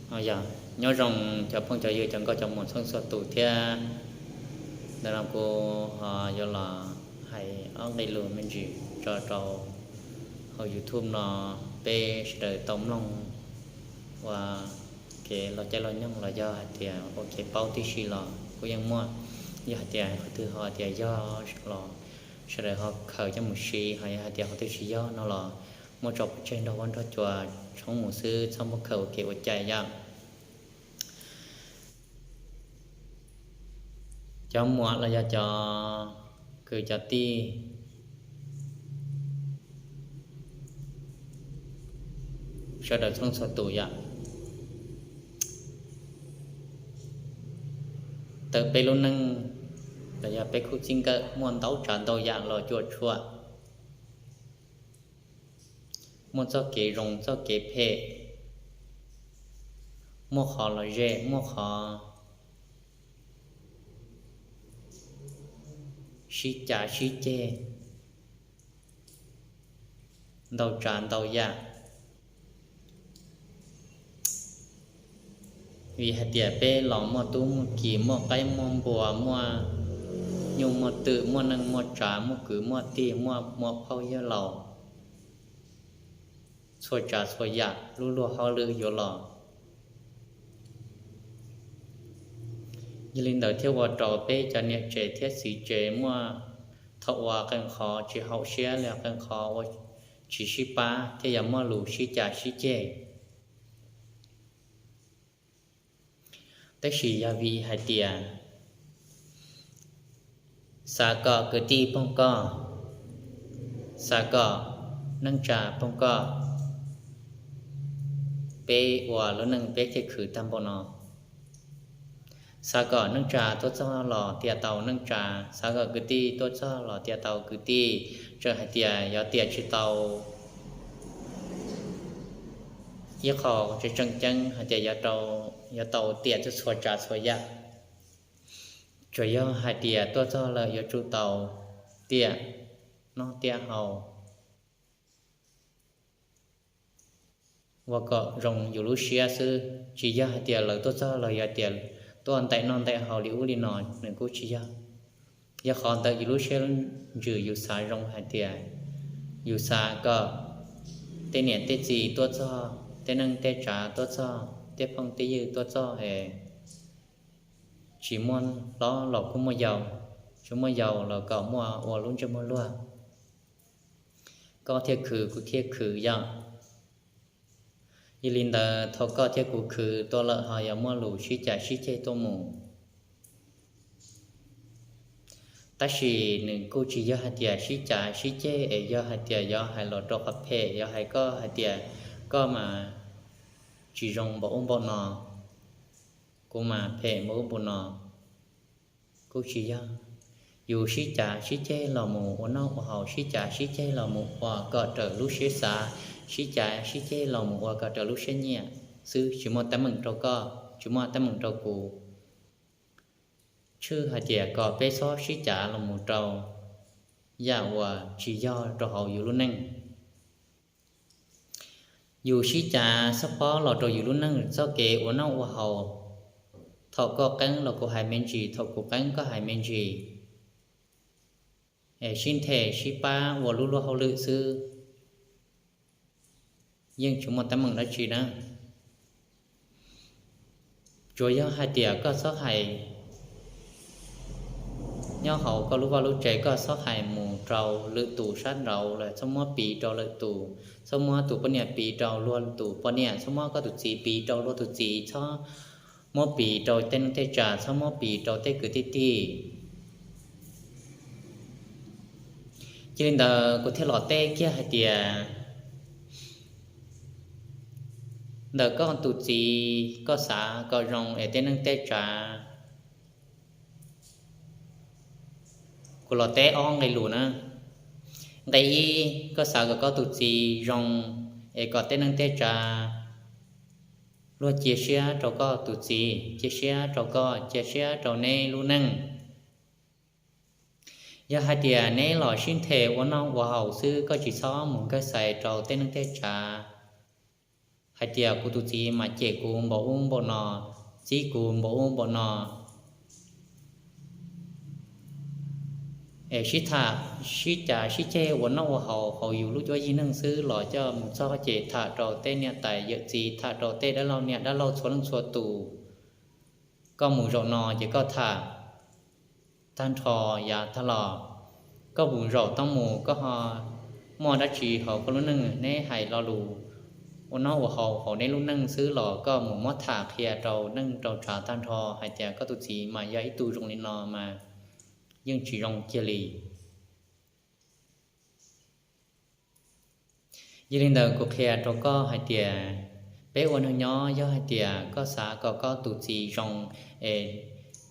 Yog, nyob zoo cov phooj cov ywg cov nkauj cov muam txhua txhua tus thiab. Ntawm no kuv ho yuav los hais ob nqe lus me ntsis tso rau hauv YouTube no peb sawv daws tau mloog ua kev loj caij loj nyoog los yog hais tias ua kev paub tib si los kuj yeej muaj. Yog hais tias qhov twg ho tias yog los sawv daws ho khaws coj mus siv, ho yog hais tias qhov twg tsis yog no los muab tso pov tseg nrog huab nrog cua tshoob mus xwb, txhob muab khaws ua kev ua cai yom. Cov muam los yog cov kwv cov tij sawv daws txhua txhua tus yom, tawm peb lub neej los yog peb khub txij nkawm muaj ntau tsav ntau yam los cuam tshuam, muaj txoj kev zoo txoj kev phem, muaj qhov lom zem muaj qhov sib cav sib ceg, ntau tsav ntau yam. Vim hais tias peb los muaj tub muaj ki, muaj qaib muaj npua, muaj nyuj muaj twm, muaj neej muaj tsav, muaj kwv muaj tij, muaj muam phauj yawg laus, txhua tsav txhua yam lub luag hauj lwm yuav los. Yog li ntawd thiaj ua rau peb cov niam tsev thiab txiv tsev muaj thaum uas qee qhov tsis haum siab los qee qhov ua tsis sib pab thiaj yuav muaj lus sib cav sib ceg. Tab sis yog vim hais tias xav kom kwv tij poob koj, xav kom neej tsa poob koj, peb ua lub neej peb thiaj khwv tag npaum no. Xav kom neej tsa tuaj txog los tias tau neej tsa, xav kom kwv tij tuaj txog los tias tau kwv tij. Txawm hais tias yuav tias tsis tau ib qho tseem ceeb hais tias yuav tau tiam txhua tsav txhua yam. Tsuas yog hais tias tuaj txog lawm yuav tsum tau tiam noj tiam haus ua kom zoo yus lub siab xwb. Tsis yog hais tias lawv tuaj txog los yog tias tuaj ntaim noj ntaim haus li ub li no, nws kuj tsis yog. Yog qhov ntawm yus lub siab ntsws yus xav zoo hais tias yus xav kom tej niam tej txiv tuaj txog, tej neej tej tsav tuaj txog, tej phooj tej ywg tuaj txog es tsis muaj hlob los kuj muaj yau, tsis muaj yau los kom muaj ua lub ntsej muag luag, koj thiaj khwv kuv thiaj khwv yom. Yog li ntawd thaum koj thiab kuv khwv tuaj lawm ho yuav muaj lus sib cav sib ceg tuaj mus. Tab sis nws kuj tsis yog hais tias sib cav sib ceg es yog hais tias yuav hais los rau qhov phem, yuav hais koj hais tias koj mas tsis zoo npaum ub npaum no, kuv mas phem npaum ub npaum no. Kuj tsis yog. Yus sib cav sib ceg los mus ua noj ua haus, sib cav sib ceg los mus ua kom raws lub siab xav, sib cav sib ceg los mus ua kom raws lub siab nyiam xwb, tsis muaj teeb meem rau koj, tsis muaj teeb meem rau kuv. Tshwj hais tias kom peb txhob sib cav los mus rau yam uas tsis yog rau hauv yus lub neej. Yus sib cav xob pob los rau yus lub neej txoj kev ua noj ua haus. Thaum koj qeeb los kuv hais me ntsis, thaum kuv qeeb koj hais me ntsis, es sib nthe sib pab ua lub luag hauj lwm xwb, yeej tsis muaj teeb meem dab tsi na. Tsuas yog hais tias koj txhob hais nyob hauv koj lub vaj lub tsev, koj txhob hais mus rau lwm tus sab nraud los txhob muab piv rau lwm tus, txhob muab tus poj niam piv rau luag tus poj niam, txhob muab koj tus txiv piv rau luag tus txiv, txhob muab piv rau tej neej tej tsav, txhob muab piv rau tej kwv tej tij. Cia li ntawd kuv thiaj los teb kiag hais tias ntawm koj tus txiv koj xav kom zoo es tej neej tej tsav, kuv los teb ob nqe lus na. Nqe ib, koj xav kom koj tus txiv zoo es kom tej neej tej tsav luag cia siab rau koj tus txiv, cia siab rau koj, cia siab rau neb lub neej. Yog hais tias neb los sib nthe ua noj ua haus xwb, koj tsis txhob mus nkag xais rau tej neej tej tsav. hais tias kuv tus txiv mas cem kuv npaum ub npaum no, txib kuv npaum ub npaum no, es sib tham sib cav sib ceg ua noj ua haus hauv yus lub cuab yig neeg xwb los coj mus txog ces tham rau tej niam tais yawm txiv, tham rau tej dab laug niam dab laug txhua leej txhua tus. Koj mus zaum no ces koj tham tag nrho yav tag los, koj mus zaum tau mus koj ho muaj dab tsi hauv koj lub neej neb hais lo lus ua noj ua haus hauv neb lub neej xwb los koj mus muab tham qhia rau neej rau tsav tag nrho hais tias koj tus txiv mas yog ib tug zoo li no mas yeej tsis zoo kiag li. Yog li ntawd kuv qhia rau koj hais tias peb ua neeg nyob yog hais tias koj xav kom koj tus txiv zoo es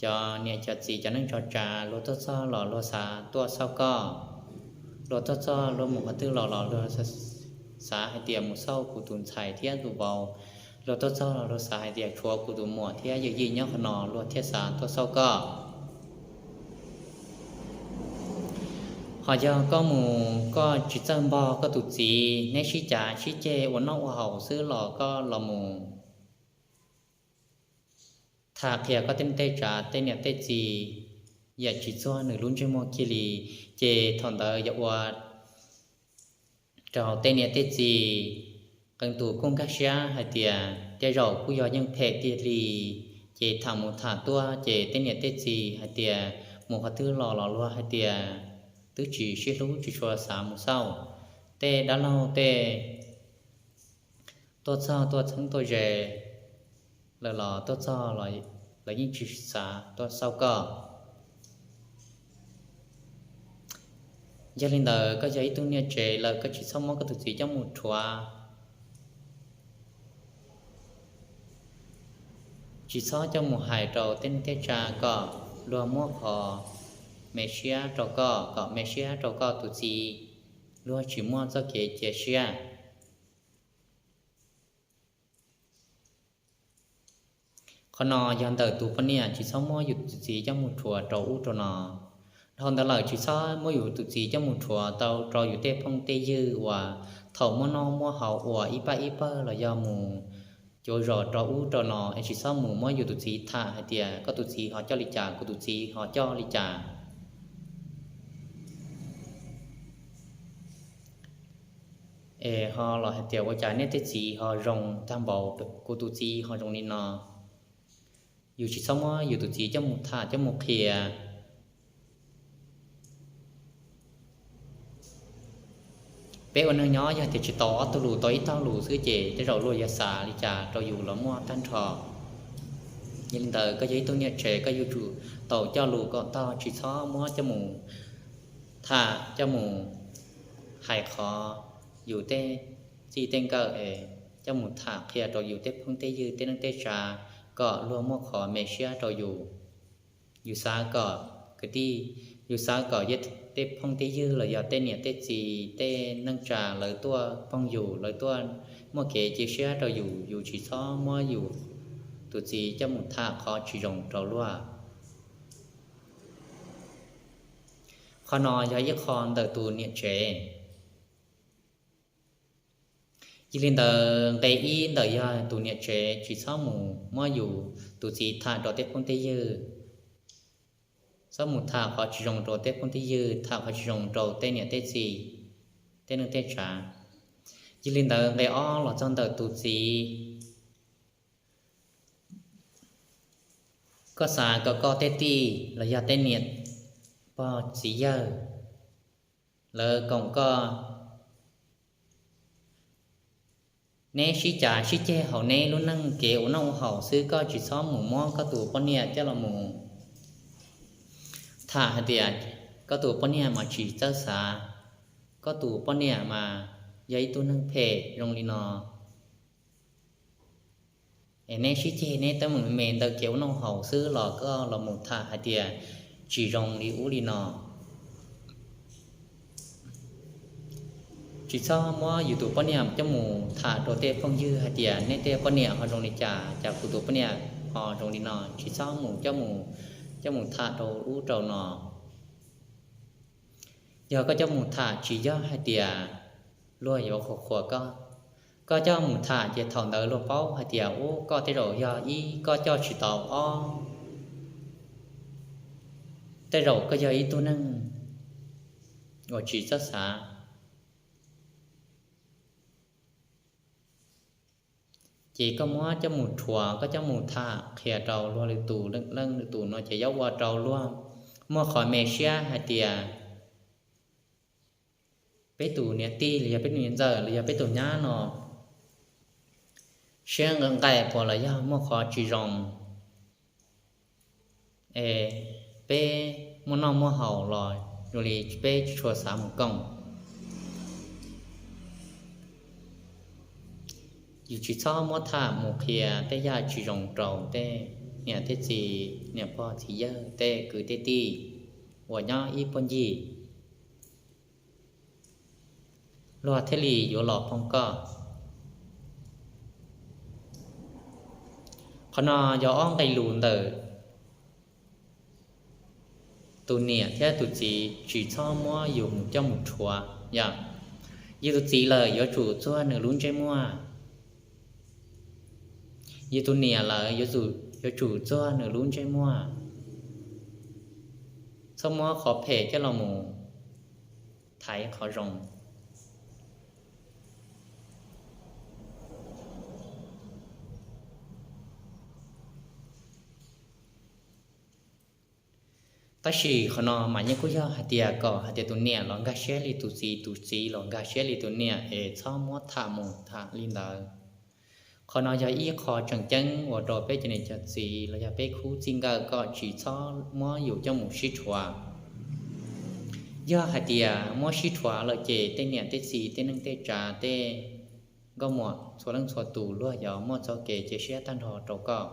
cov niam cov txiv cov neej tso tsav luag tuaj txog los luag xav tuaj xauj koj, luag tuaj txog luag mus qhov twg los los luag xav hais tias mus xauj kuv tus ntxhais thiab tus vauv, luag tuaj txog los luag xav hais tias tshuav kuv tus muam thiab yawm yij nyob qhov no luag thiaj xav tuaj xauj koj. Ho yog koj mus koj tsis txawj npog koj tus txiv, neb sib cav sib ceg ua noj ua haus xwb los koj los mus tham qhia koj tej neej tej tsav tej niam tej txiv yam tsis txuag nws lub ntsej muag kiag li, ces thaum ntawd yog ua rau tej niam tej txiv qee tus kuj nkag siab hais tias tej zaum kuj yog yeej phem tiag li. Ces tham mus tham tuaj ces tej niam tej txiv hais tias mus qhov twg los los luag hais tias twb tsis sib hlub tsis tshua xav mus xauj. Tej dab laug tej tuaj txog tuaj txheeb tuaj ze lawm los tuaj txog los lawv yeej tsis xav tuaj xauj koj. Yog li ntawd koj yog ib tug niam tsev lawm koj tsis txhob muab koj tus txiv coj mus rhuav, tsis txhob coj mus hais rau tej neej tej tsav kom luag muab qhov me siab rau koj, kom me siab rau koj tus txiv, luag tsis muaj txoj kev cia siab. Qhov no yog ntawm tus poj niam tsis txhob muab yus tus txiv coj mus rhuav rau ub rau no. Dhau ntawd lawm tsis txhob muab yus tus txiv coj mus rhuav tau rau yus tej phooj tej ywg uas thaum muab noj muab haus uas ib pab ib pawg los yog mus cuav zos rau ub rau no es tsis txhob mus muab yus tus txiv tham hais tias koj tus txiv ho coj li cas, kuv tus txiv ho coj li cas. Es ho los hais tias ua cas nej tej txiv ho zoo tag npaum, kuv tus txiv ho zoo li no. Yus tsis txhob muab yus tus txiv coj mus tham coj mus qhia. Peb ua neeg nyob yog tias tsis tau ob tug lus tau ib tog lus xwb ces tej zaum luag yuav xav li cas rau yus los muaj tag nrho. Yog li ntawd koj yog ib tug niam tsev koj yuav tsum tau coj lus kom tog, tsis txhob muab coj mus tham coj mus hais qhov yus tej txij tej nkawm es coj mus tham qhia rau yus tej phooj tej ywg tej neej tej tsav kom luag muaj qhov me siab rau yus. Yus xav kom kwv tij, yus xav kom tej phooj tej ywg los yog tej niam tej txiv tej neej tsa lawv tuaj phooj ywg lawv tuaj muaj kev cia siab rau yus, yus tsis txhob muab yus tus txiv coj mus tham qhov tsis zoo rau luag. Qhov no yog ib qho ntawm tus niam tsev. Yog li ntawd nqe ib ntawm yog tus niam tsev tsis txhob mus muab yus tus txiv tham rau tej phooj tej ywg. Txhob mus tham qhov tsis zoo rau tej phooj tej ywg, tham qhov tsis zoo rau tej niam tej txiv, tej neej tej tsav. Yog li ntawd nqe ob los txog ntawm tus txiv. Koj xav kom koj tej tij los yog tej niam pog txiv yawg lawv koom koj, neb sib cav sib ceg hauv neb lub neej kev ua noj ua haus xwb, koj tsis txhob mus muab koj tus poj niam coj los mus tham hais tias koj tus poj niam mas tsis txawj xav, koj tus poj niam mas yog ib tug neeg phem zoo li no. Es neb sib ceg neb teeb meem me ntawm kev ua noj haus xwb los koj los mus tham hais tias tsis zoo li ub li no. Tsis txhob muab yus tus poj niam coj mus tham rau tej phooj ywg hais tias nej tej poj niam ho zoo li cas, cas kuv tus poj niam ho zoo li no, tsis txhob mus coj mus, coj mus tham rau ub rau no. Yog koj coj mus tham tsis yog hais tias luag yuav qhuas qhuas koj, Koj coj mus tham ces thaum ntawd luag paub hais tias ub, koj tej zaum yog ib, koj coj tsis tau, ob, tej zaum koj yog ib tug neeg uas tsis txawj xav. Ces koj muab coj mus rhuav, koj coj mus tham qhia rau luag lwm tus, leej lwm tus no ces yuav ua rau luag muaj qhov me siab hais tias peb tus niam tij los yog peb tus niam ntxawm los yog peb tus nyab no siab nqaim nqaim puas los yog muaj qhov tsis zoo, es peb muaj noj muaj haus los zoo li peb tsis tshua xav mus koom. Yus tsis txhob muab tham mus qhia tej yam tsis zoo rau tej niam tej txiv, niam pog txiv yawg, tej kwv tej tij uas nyob ib puag ncig, luag thiaj li yuav los poob koj. Qhov no yog ob nqe lus ntawm tus niam thiab tus txiv tsis txhob muab yus mus coj mus rhuav yom. Yus tus txiv lawm yuav tsum txuag nws lub ntsej muag, yus tus niam lawm yuav tsum txuag nws lub ntsej muag. Txhob muab qhov phem coj los mus thaiv qhov zoo. Tab sis qhov no mas yeej kuj yog hais tias kom hais tias tus niam los nkag siab li tus txiv, tus txiv los nkag siab li tus niam, es txhob muab tham mus tham li ntawd. Qhov no yog ib qho tseem ceeb uas rau peb cov niam cov txiv los yog peb khub txij nkawm kom tsis txhob muab yus coj mus sib rhuav. Yog hais tias muab sib rhuav lawm ces tej niam tej txiv, tej neej tej tsav, tej nkauj muam txhua leej txhua tus luag yuav muaj txoj kev cia siab tag nrho rau koj.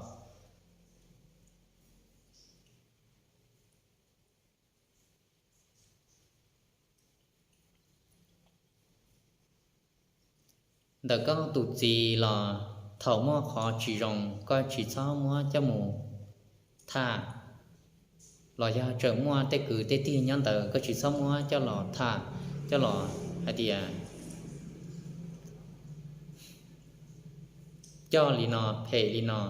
Ntawm koj tus txiv los thaum muaj qhov tsis zoo koj tsis txhob muab coj mus tham, los yog tseem muaj tej kwv tej tij nyob ntawd koj tsis txhob muab coj los tham, coj los hais tias coj li no, phem li no.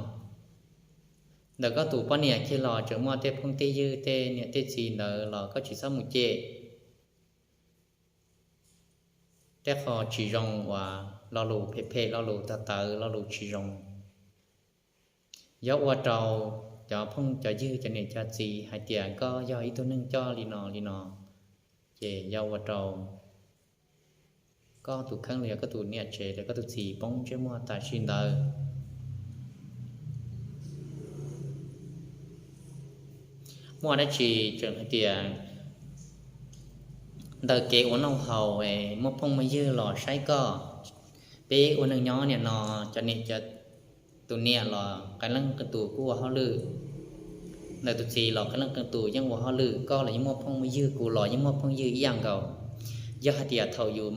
Ntawm koj tus poj niam kiag los tseem muaj tej phooj tej ywg, tej niam tej txiv ntawd los koj tsis txhob mus cem tej qho tsis zoo uas lo lus phem phem, lo lus tawv tawv, lo lus tsis zoo, yuav ua rau cov phooj cov ywg, cov niam cov txiv hais tias koj yog ib tug neeg coj li no li no, ces yuav ua rau koj tus kheej los yog koj tus niam tsev los koj tus txiv poob ntsej muag tam sim ntawd. Muaj dab tsi tseem hais tias ntawm kev ua noj haus es muaj phooj muaj ywg los saib koj. Peb ua neej nyob niam no, cov niam, tus niam los qee leej qee tus kuj ua hauj lwm, ntawm tus txiv los qee leej qee tus yeej ua hauj lwm, koj los yeej muaj phooj muaj ywg, kuv los yeej muaj phooj ywg ib yam nkaus. Yog hais tias thaum yus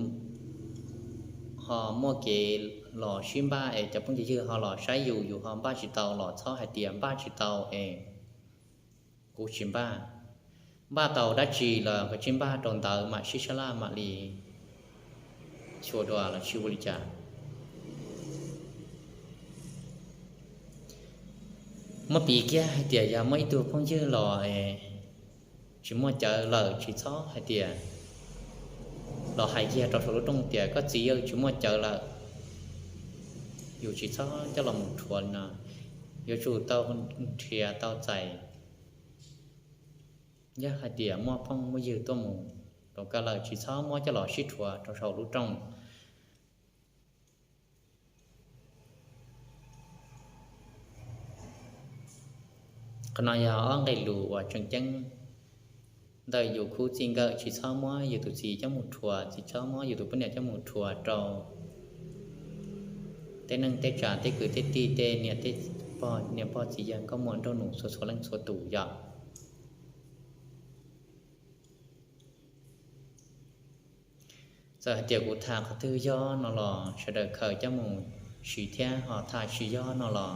ho muaj kev los sib npaj es cov phooj cov ywg ho los saib yus, yus ho npaj tsis tau los txhob hais tias npaj tsis tau es kuv tsis npaj. Npaj tau dab tsi los koj tsis npaj rau ntawd mam sib sab laj mam li xyuas dua los tsis ua li cas. Muab piv kiag hais tias yog muaj ib tug phooj ywg los tsis muaj cawv lawm, tsis txhob hais tias los hais kiag rau saum lub rooj tias koj txiv, yog tsis muaj cawv lawm, yus tsis txhob coj los mus rhuav no, yuav tsum tau nrhiav tau txais. Yog hais tias muaj phooj muaj ywg tuaj mus rau koj lawm, tsis txhob muab coj los sib rhuav rau saum lub rooj. Qhov no yog ob nqe lus uas tseem ceeb ntawm yus khub txij nkawm, tsis txhob muab yus tus txiv coj mus rhuav, tsis txhob muab yus tus poj niam coj mus rhuav rau tej neej tej tsav, tej kwv tej tij, tej niam tej pog, niam pog txiv yawg, nkauj muam nraug nus txhua txhua leej txhua tus yom. Txawm hais tias kuv tham qhov twg yog no los sawv daws khaws coj mus siv thiab, ho tham tsis yog no los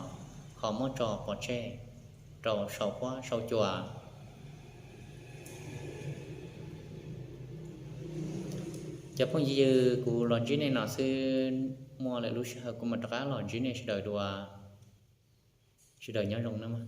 ho muab tso pov tseg rau saum huab saum cua. Cov phooj ywg, kuv los ntsib nej no xwb, Muaj lawm lub sij hawm kuv mam rov qab los ntsib nej sawv daws dua. Sawv daws nyob zoo nawb mog.